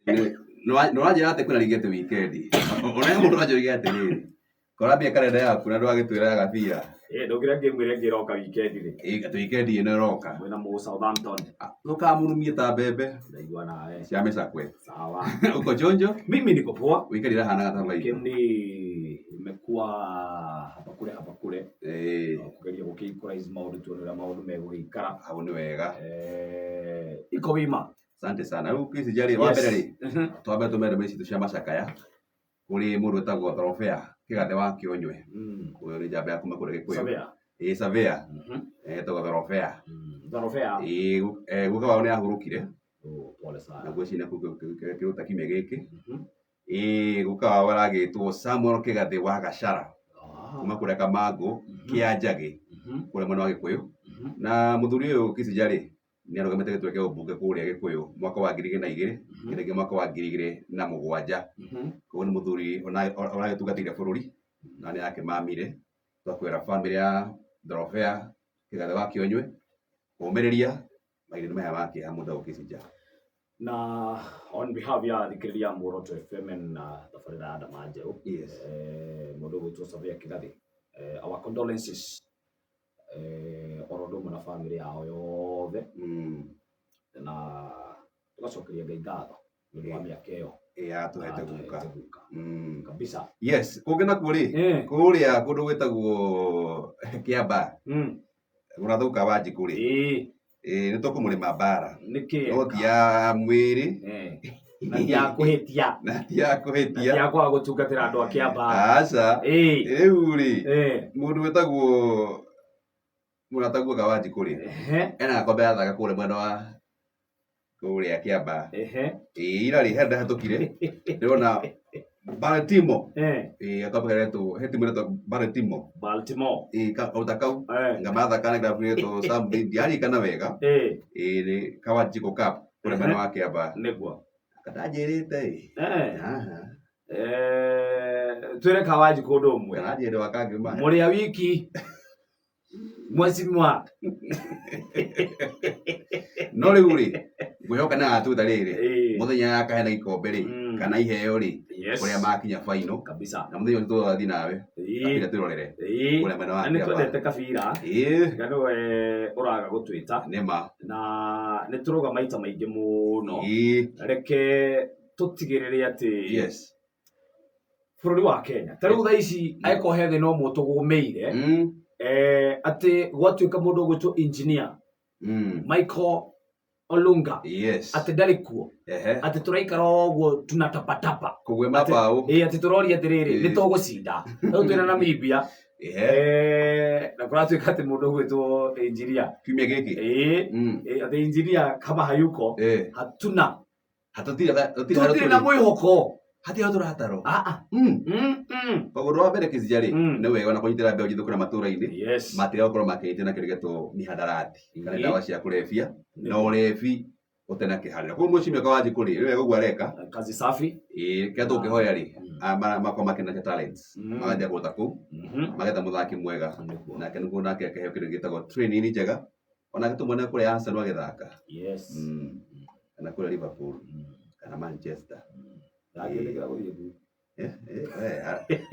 Nĩwanjĩra atĩ kwĩna rigi atĩ wikendi. Ona mũndũ anjũria atĩrĩrĩ, korambia karenda yaku na ndwagĩtwĩra ya gabira. Eh, ndũngĩra game ĩrĩa ĩngĩ ĩroka weekend rĩ. Ĩ atĩ wikendi ĩno ĩroka. Mwĩna mũ Southampton. Ndũkamurumie ta mbembe Ndaigua nawe. cia mĩcakwe. Sawa. Uko chonjo? Mimi niko poa. Wikendi ĩrahanaga ta maitho. Weekend imekuwa hapa kule hapa kule. Ĩĩ, Kugeria gũkĩ equalize maũndũ tuone ũrĩa maũndũ megũgĩikara. hau nĩ wega. Eh, iko wima. Asante sana. Rĩu Kĩci rĩ, wa mbere rĩ, twambe tũme ndũmĩrĩri citũ cia macakaya kũrĩ mũndũ wĩtagwo Thorobea Kĩgathe wa Kĩonywe. Ũyũ nĩ njamba ya kuma kũrĩa Gĩkũyũ. Surveyor. Ĩĩ Surveyor. Etagwo Thorobea. Thorobea. Ĩĩ guka wao nĩ ahurũkire Oh, pole sana. na ngwĩciria kĩruta kiumia gĩkĩ. Ĩĩ guka wao aragĩtwo Samuel Kĩgathĩ wa Gachara kuma kũrĩa Kamangũ kĩa Njagĩ kũrĩa mwena wa Gĩkũyũ. Na mũthuri ũyũ Kĩcija rĩ, nĩ arũgamĩte gĩturwa kĩa ũmbunge kũrĩa Gĩkũyũ mwaka wa 2002 nginyagia mwaka wa 2007. Koguo nĩ mũthuri ũragĩtungatĩire bũrũri na nĩ akĩmamire. Twakwĩra bamĩrĩ ya Thorobea Kĩgathe wa Kĩonywe kũmĩrĩria mahinda maya ma kĩeha mũndũ agũkĩcija. Na on behalf ya athikĩrĩria a Muoroto FM na tabarĩra ya Ndama Njerũ, Yes. mũndũ ũgwĩtwo Surveyor Kĩgathĩ, our condolences oro ũndũ ũmwe na bamĩrĩ yao yothe na tũgacokeria Ngai ngatho nĩ ũndũ wa mĩaka ĩyo Ĩ atũhete guka. atũhete guka kabisa. Yes, kũngĩ nakuo rĩ, kũrĩa kũndũ gwĩtagwo Kĩamba, ũrathũka Wanjikũ rĩ, ĩ nĩ tũkũmũrĩma mbara. Nĩkĩ? No ti ya mwĩrĩ Na ti ya kũhĩtia. Na ti ya Na ti kũhĩtia. ya kwaga gũtungatĩra andũ a Kĩamba. Aca. Rĩu rĩ, mũndũ wĩtagwo mũrataguo Wanjikũ rĩ, ena gakombe gathaka kũrĩa mwena wa kũrĩa Kĩamba. Ĩ ira rĩ, he ndahetũkire ndĩrona Baltimore. Ĩ gakombe karetwo, he timu ĩretwo Baltimore. Baltimore. Ĩ o ta kau nga mathaka na kĩrabu gĩtwo something ndiaririkana wega. Ĩ nĩ Kawanjikũ Cup kũrĩa mwena wa Kĩamba. Nĩguo. Ndanjĩrĩte ĩ. Aha. Twĩre Kawanjikũ ũndũ ũmwe. Kana njĩre wa kangĩma. Mũrĩa wiki mwecimwa. No rĩu rĩ, ngwĩhoka nĩ agatwĩta rĩrĩ mũthenya yakahena ikombe rĩ kana iheo rĩ kũrĩa makinya final kabisa. Na mũthenya ũcio tũgathiĩ nawe kabira twĩrorere kũrĩa mwena wa Na nĩ Kĩamba. twendete kabira. Tiga nĩwe ũraga gũtwĩta. Nĩma. Na nĩ tũrauga maita maingĩ mũno. Reke tũtigĩrĩre atĩ bũrũri wa Kenya ta rĩu thaa ici angĩkorwo he thĩna ũmwe tũgũmĩire atĩ gwatuĩka mũndũ ũgwĩtwo engineer Michael Olunga atĩ ndarĩ kuo, atĩ tũraikara ũguo tunatapatapa. Kũgwe mabaũ. Ĩĩ, atĩ tũroria atĩrĩrĩ, nĩ tũgũcinda rĩu twĩna Namibia, na kũratuĩka atĩ mũndũ ũgwĩtwo engineer Kiumia gĩkĩ. Ĩĩ, atĩ engineer kama hayuko hatuna Hatũtirĩ tũtirĩ na mwĩhoko. Hatirĩ harĩa tũratarwo. Ah, ah. Koguo ũndũ wa mbere Kĩcija rĩ, nĩ wega ona kũnyitĩra mbeũ njĩthĩ kũrĩa matũra-inĩ matiga gũkorwo makĩnyitĩra na kĩndũ gĩtwo mihadarati kana ndawa cia kũrebia na ũrebi ũtena kĩharĩro. Koguo mũcimio Kawanjikũ rĩ, nĩ wega ũguo areka. Kazi safi. Ĩĩ, kĩrĩa tũngĩhoya rĩ, makorwo makĩnurture talents, magathiĩ kũndũ ta kũu, magetha mũthaki mwega, nake nĩguo nake akĩheo kĩndũ gĩtagwo training njega, onake tũmuone kũrĩa Arsenal agĩthaka. Kana kũrĩa Liverpool, kana Manchester. Ndangĩtĩkĩra gũthiĩ kũu.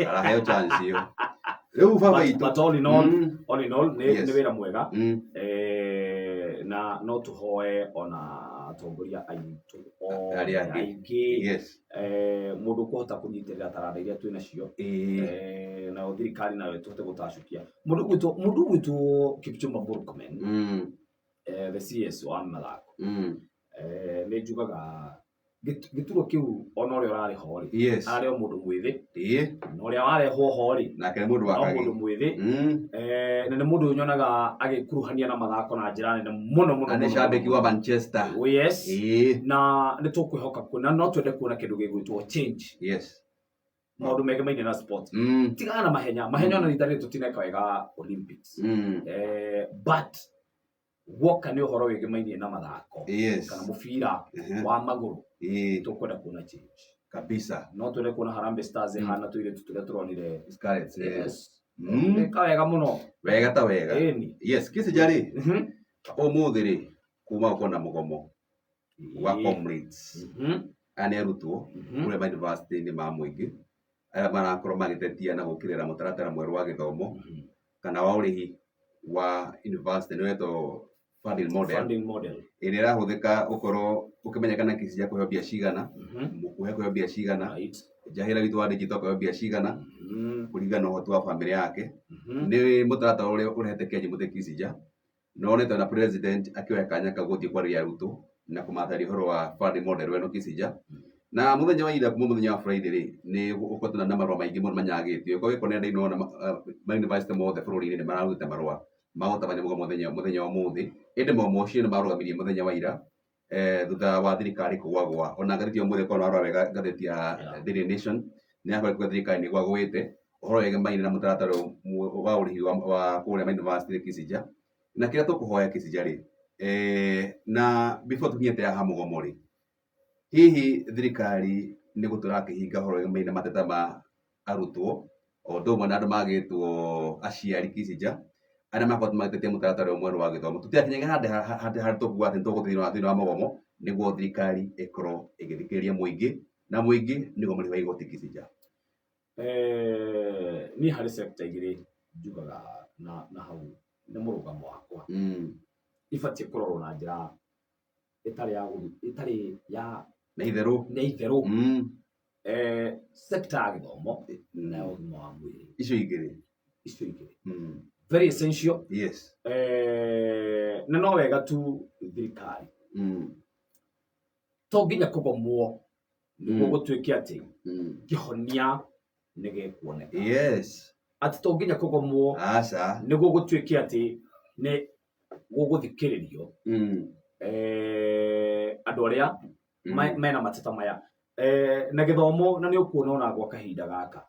Araheo chance ĩyo. Rĩu baba itũ. But all in all, all in all, nĩ nĩ wĩra mwega. Na no tũhoe ona atongoria aitũ Arĩa othe angĩ. Aingĩ mũndũ ũkũhota kũnyitĩrĩra taranda iria twĩ nacio, nayo thirikari nayo ĩtũhote gũtacũkia mũndũ ũgwĩtwo Kipchumba Murkomen, the CS wa mathako. Nĩ njugaga gĩturwa kĩu ona ũrĩa ũrarĩ ho rĩ, ararĩ o mũndũ mwĩthĩ, na ũrĩa warehwo ho rĩ, Nake nĩ mũndũ wa no kagĩ. Mũndũ mwĩthĩ, na nĩ mũndũ nyonaga agĩkuruhania na mathako na njĩra nene mũno mũno Na nĩ mũno, cambĩki mũno. Wa Manchester. Oh, yes. Na nĩ tũkwĩhoka kuona, no twende kuona kĩndũ gĩgwĩtwo change, maũndũ megemaine na sport. Tigana na mahenya mahenya, ona rita rĩrĩ tũtineka wega Olympics, but guoka nĩ ũhoro wĩgemainie na mathako kana mũbira wa magũrũ, tũkwenda kuona change. No twende kuona Harambee Stars ĩhana tũirĩtu tũrĩa tũronire. Scarlets. Yes. Ĩka wega mũno. Wega ta wega. Ĩni. Yes, Kĩcija rĩ, ũmũthĩ rĩ, kuma gũkorwo na mũgomo wa comrades. Aya nĩ arutwo kũrĩa ma university-inĩ ma mũingĩ arĩa marakorwo magĩtetia na gũkĩrĩra mũtaratara mwerũ wa gĩthomo kana wa ũrĩhi wa university nĩ wetwo funding model. Funding model. Ĩrĩa ĩrahũthĩka gũkorwo ũkĩmenyekana Kicija kũheo mbia cigana, Mũkuhe kũheo mbia cigana, Njahĩra witũ wa digital kũheo mbia cigana, kũringana na ũhoti wa bamĩrĩ yake. Nĩ mũtaratara ũrĩa ũrehete kĩanji mũtĩ Kicija, na wonete na president akĩoya kanya kau gũthiĩ kwarĩria arutwo na kũmatarĩria ũhoro wa funding model ĩno Kicija. Na mũthenya wa ira kuma mũthenya wa Friday rĩ, nĩ ũkoretwo na marũa maingĩ mũno manyagĩtio. Ũkorwo wĩ nenda-inĩ wona ma university mothe bũrũri-inĩ nĩ mararutĩte marũa ma gũtabania mũgomo mũthenya wa ũmũthĩ, ĩndĩ mũgomo ũcio nĩ marũgamirie mũthenya wa ira thutha wa thirikari kũgwagwa. Ona ngathĩti ya ũmũthĩ korwo warora wega ngathĩti ya Daily Nation nĩ yakoretwo thirikari nĩ ĩgwagwĩte ũhoro wĩgemaine na mũtaratara wa ũrĩhi wa kũrĩa ma university Kicija. Na kĩrĩa tũkũhoya Kicija rĩ, na before tũkinyĩte haha mũgomo rĩ, hihi thirikari nĩ gũtũra kĩhinga ũhoro wĩgemaine na mateta ma arutwo o ũndũ ũmwe na andũ magĩtwo aciari Kicija arĩa makoretwo magĩtetia mũtaratara ũyũ mwerũ wa gĩthomo. Tũtiakinyaga handũ harĩa tũkuga atĩ nĩtũgũthiĩ thĩinĩ wa mũgomo nĩguo thirikari ĩkorwo ĩgĩthikĩrĩria mũingĩ, na mũingĩ nĩguo mũrĩhi wa igoti Kicija. Niĩ harĩ sector igĩrĩ njugaga na hau nĩ mũrũgamo wakwa. Ibatiĩ kũrorwo na njĩra ĩtarĩ ya ĩtarĩ ya na itherũ, na itherũ. Sector ya gĩthomo na ya ũgima wa mwĩrĩ, icio igĩrĩ, icio igĩrĩ very essential. Na no wega tu thirikari to nginya kũgomwo nĩguo gũtuĩke atĩ kĩhonia nĩ gĩkuoneka. Atĩ to nginya kũgomwo Aca. nĩguo gũtuĩke atĩ nĩ gũgũthikĩrĩrio andũ arĩa mena mateta maya. Na gĩthomo, na nĩ ũkuona ona gwa kahinda gaka.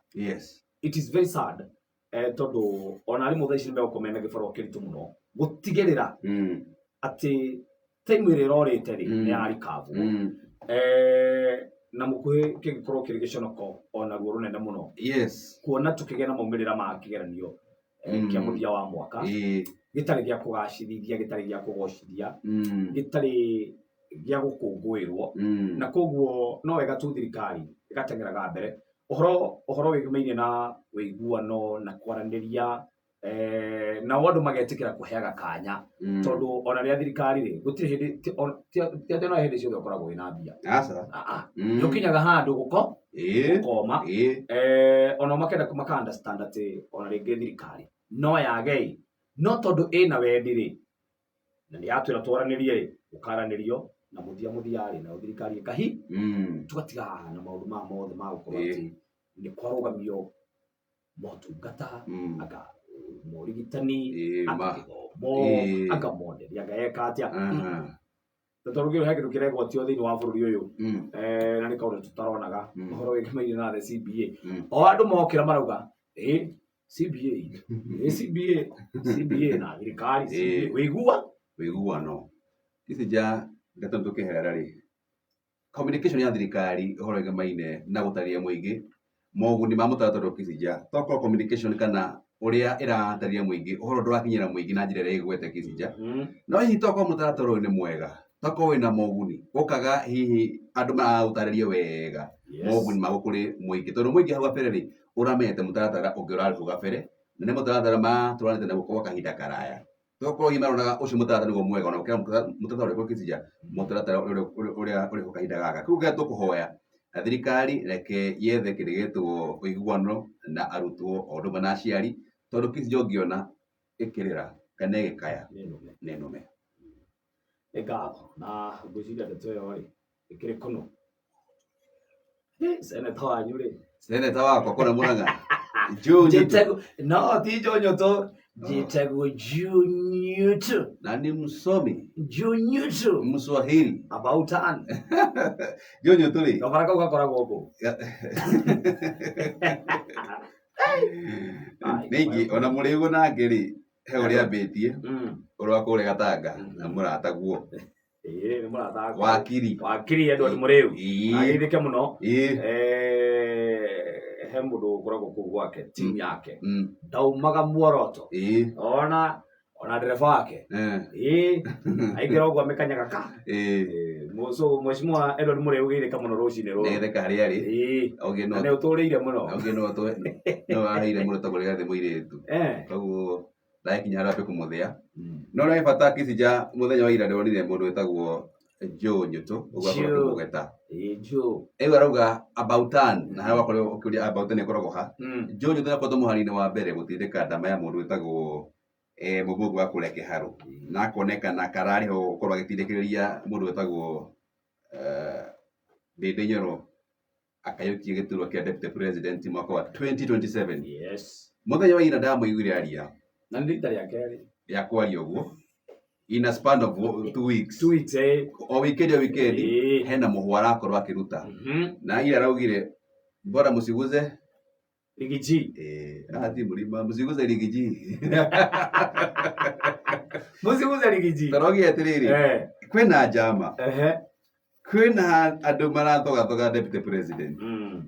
It is very sad, tondũ ona arimũ thaa ici nĩ megũkorwo mena gĩbarũa kĩritũ mũno gũtigĩrĩra atĩ time ĩrĩa ĩrorĩte rĩ, nĩ yarikabwo. Na mũkuhĩ kĩngĩkorwo kĩrĩ gĩconoko ona ruo rũnene mũno kuona tũkĩgĩa na maumĩrĩra ma kĩgeranio kĩa mũthia wa mwaka gĩtarĩ gĩa kũgacĩrithia, gĩtarĩ gĩa kũgocithia, gĩtarĩ gĩa gũkũngũĩrwo. Na koguo no wega tu thirikari ĩgateng'eraga mbere ũhoro wĩgũmĩirie na ũiguano na kwaranĩria, nao andũ magetĩkĩra kũheaga kanya, tondũ ona rĩrĩa thirikari rĩ, gũtirĩ hĩndĩ ti atĩ no hĩndĩ ciothe ũkoragwo wĩna mbia. Aca. Nĩ ũkinyaga handũ gũkoma. Ona makenda maka understand atĩ ona rĩngĩ thirikari no yage, no tondũ ĩna wendi rĩ, na nĩ yatwĩra twaranĩrie rĩ, gũkaranĩrio na mũthia mũthia rĩ, nayo thirikari ĩkahi tũgatiga haha na maũndũ maya mothe ma gũkorwo atĩ nĩ kwarũgamio motungata, anga morigitani, anga gĩthomo, anga monderia, anga eka atĩa. Na tondũ kĩu he kĩndũ kĩregwatio thĩinĩ wa bũrũri ũyũ, na nĩ kaũndũ tũtaronaga, ũhoro wĩgemaine na the CBA. O andũ mokĩra marauga CBA, CBA, CBA na thirikari CBA wĩigua Wĩiguano ici nja ndeto tũkĩherera rĩ, communication ya thirikari ũhoro wĩgemaine na gũtarĩria mũingĩ moguni ma mũtaratara ũyũ Kicija, tokorwo communication kana ũrĩa ĩratarĩria mũingĩ ũhoro ndũrakinyĩra mũingĩ na njĩra ĩrĩa ĩgwete Kicija. No hihi tokorwo mũtaratara ũyũ nĩ mwega, tokorwo wĩna moguni, ũkaga hihi andũ maraũtarĩria wega moguni maguo kũrĩ mũingĩ, tondũ mũingĩ hau gabere rĩ ũramenyete mũtaratara ũngĩ ũrarĩ hau gabere, na nĩ mũtaratara matũranĩte naguo kwa kahinda karaya. Tokorwo hihi maronaga ũcio mũtaratara nĩguo mwega ona gũkĩra mũtaratara ũrĩa Kicija, mũtaratara ũrĩa ũrĩ ho kahinda gaka. Koguo kĩrĩa tũkũhoya thirikari, reke yethe kĩndũ gĩgwĩtwo ũiguano na arutwo o ũndũ ũmwe na aciari, tondũ Kicija ũngĩona ĩkĩrĩra kana ĩgĩkaya nĩ nũme. Nĩ ngatho, na ngwĩciria ndeto ĩyo rĩ ĩkĩrĩ kũno. Seneta wanyu rĩ, Seneta wakwa kũrĩa Mũrang'a, Joe Newton. Njĩtagwo no ti Joe Newton, njĩtagwo Joe Newton. Na ni msomi Joe Newton Mswahili about turn. Joe Newton rĩ, Gabara kau gakoragwo kũ? Ningĩ ona mũrĩguo nake rĩ, he ũrĩa ambĩtie ũrĩa wa kũrĩa Gatanga na mũrataguo. Ĩĩ, nĩ mũrata wakwa. Wakiri. Wakiri Edward Mũrĩu. Ageithĩke mũno. He mũndũ ũkoragwo kũu gwake, timu yake. Ndaumaga muoroto. Ona Ona ndereba wake. Ĩĩ, aingĩra ũguo amĩkanyaga ka. So mheshimiwa Edward Mũrĩu geithĩka mũno rũcinĩ rũrũ. Nĩgetheka harĩa arĩ. Oge no. Na nĩ ũtũrĩire mũno. Oge no tũ no aheire mũno tondũ rĩgathĩ mũirĩtu. Koguo ndakinya harĩa ambie kũmũthĩa. No nĩ bata Kisija mũthenya wa ira ndĩronire mũndũ wĩtagwo Joe Nyutu ũguo akorwo akĩmũgweta. Joe. Rĩu arauga about turn na harĩa wakorwo ũkĩũria about turn ĩkoragwo ha. Joe Nyutu nĩakoretwo mũhari-inĩ wa mbere gũtindĩka ndama ya mũndũ wĩtagwo mũbunge wa kũrĩa Kĩharũ na akonekana kararĩ ho gũkorwo agĩtindĩkĩrĩria mũndũ wĩtagwo Ndĩndĩ Nyoro akayũkie gĩturwa kĩa deputy president mwaka wa 2027. Yes. Mũthenya wa ira ndamũiguire aria. Na nĩ rita rĩa kerĩ. Rĩa kwaria ũguo in a span of 2 weeks. 2 weeks, eh. O weekend, o weekend hena mũhwa arakorwo akĩruta. Na ira araugire bora msiguze Riggy G. Ti mũrima, msiguze Riggy G. Msiguze Riggy G. Tarogia atĩrĩrĩ, kwĩna njama, kwĩna andũ marathogathoga deputy president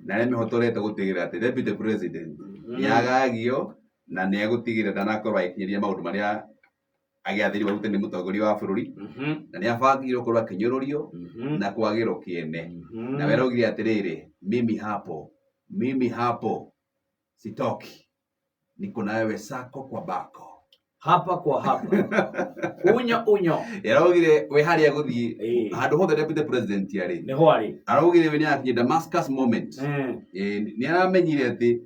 na arĩa mehotorete gũtigĩrĩra atĩ deputy president nĩagagio na nĩegũtigĩrĩra ndanakorwo agĩkinyĩria maũndũ marĩa agĩathĩrĩirwo arute nĩ mũtongoria wa bũrũri na nĩabangĩirwo gũkorwo akĩnyũrũrio na kwagĩrwo kĩene. Na we araugire atĩrĩrĩ, mimi hapo, mimi hapo sitoki, niko na wewe sako kwa bako. Hapa kwa hapa. Unyo unyo. Araugire we harĩa gũthiĩ handũ hothe deputy president arĩ, Nĩho arĩ. Araugire we nĩarakinyia Damascus moment. Nĩ aramenyire atĩ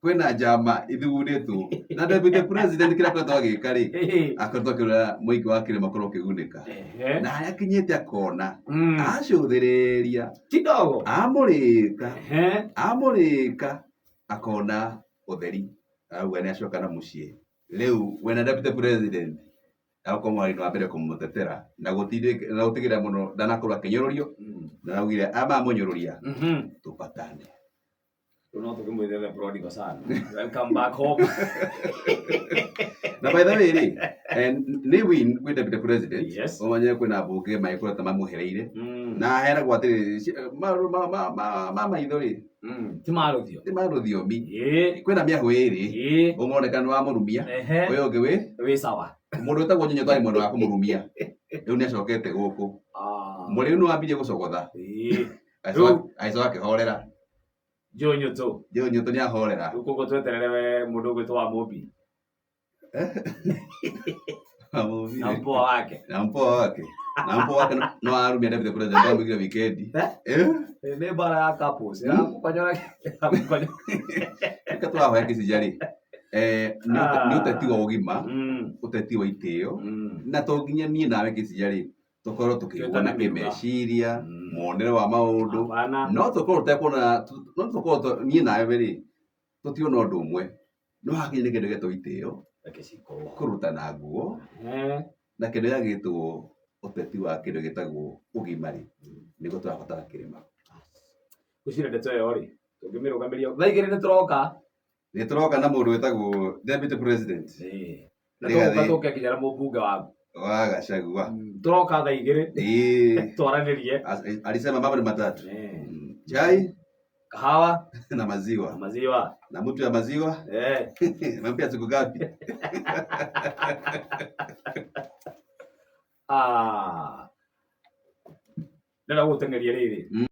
kwĩna njama ithugundĩtwo na deputy president. Kĩrĩa akoretwo agĩka rĩ, akoretwo akĩrora mũingĩ wa kĩrĩma ũkorwo ũkĩgunĩka na harĩa akinyĩte akona acũthĩrĩria Kidogo. Amũrĩka amũrĩka akona ũtheri, arauga nĩ acoka na mũciĩ rĩu wena deputy president agũkorwo mũhari-inĩ wa mbere kũmũtetera na gũtigĩrĩra mũno ndanakorwo akĩnyũrũrio. Na araugire aya mamũnyũrũria, tupatane. Rĩu no tũkĩmwĩre the prodigal son. Welcome back home. Na by the way rĩ, nĩ win kwĩ deputy president. Ũmenye kwĩna mbunge magĩkoretwo mamũhereire na aheragwo atĩrĩrĩ, ma maitho rĩ, Ti ma rũthio. Ti ma rũthiomi. Kwĩna mĩahũ ĩrĩ, ũmwe ũroneka nĩ wa mũrumia, ũyũ ũngĩ wĩ Wĩ sawa. Mũndũ wĩtagwo Nyonyo twarĩ mwena wa kũmũrumia, rĩu nĩ acokete gũkũ. Mũrĩu nĩ wambirie gũcogotha, agĩcoka akĩhorera. Joe Nyutu. Joe Nyutu nĩ ahorera. Rĩu koguo tweterere we mũndũ ũgwĩtwo wa Mũmbi na mpoa wake. Na mpoa wake, na mpoa wake no arumia deputy president amwĩkire weekend. Eh? Nĩ mbara ya couples. Ĩramũkonyora ĩramũkonyora. Reke tũrahoya Kĩcija rĩ, nĩ ũteti wa ũgima, ũteti wa itĩo, na to nginya niĩ nawe Kĩcija rĩ tũkorwo tũkĩiguana Twĩtane mĩruga. Kĩmeciria, muonere wa maũndũ, Hapana. no tũkorwo tũtekuona, no tũkorwo niĩ nawe rĩ tũtiona ũndũ ũmwe, no hakinya nĩ kĩndũ gĩtwo itĩo, Reke cikorwo. Kũrutana nguo na kĩndũ gĩa gĩtwo ũteti wa kĩndũ gĩtagwo ũgima rĩ, nĩguo tũrabatara kĩrĩma. Ngwĩciria ndeto ĩyo rĩ tũngĩmĩrũgamĩria thaa 2 nĩ tũroka. Nĩ tũroka na mũndũ wĩtagwo deputy president Na tũgũka tũke nginya na mũmbunge waku wa Gachagua. Tũroka thaa 2 twaranĩrie. Alisema mambo ni matatu. Chai, kahawa na maziwa. Na maziwa. Na mtu ya maziwa amempea siku ngapi? Ah. Ndĩrenda gũgũteng'eria rĩrĩ.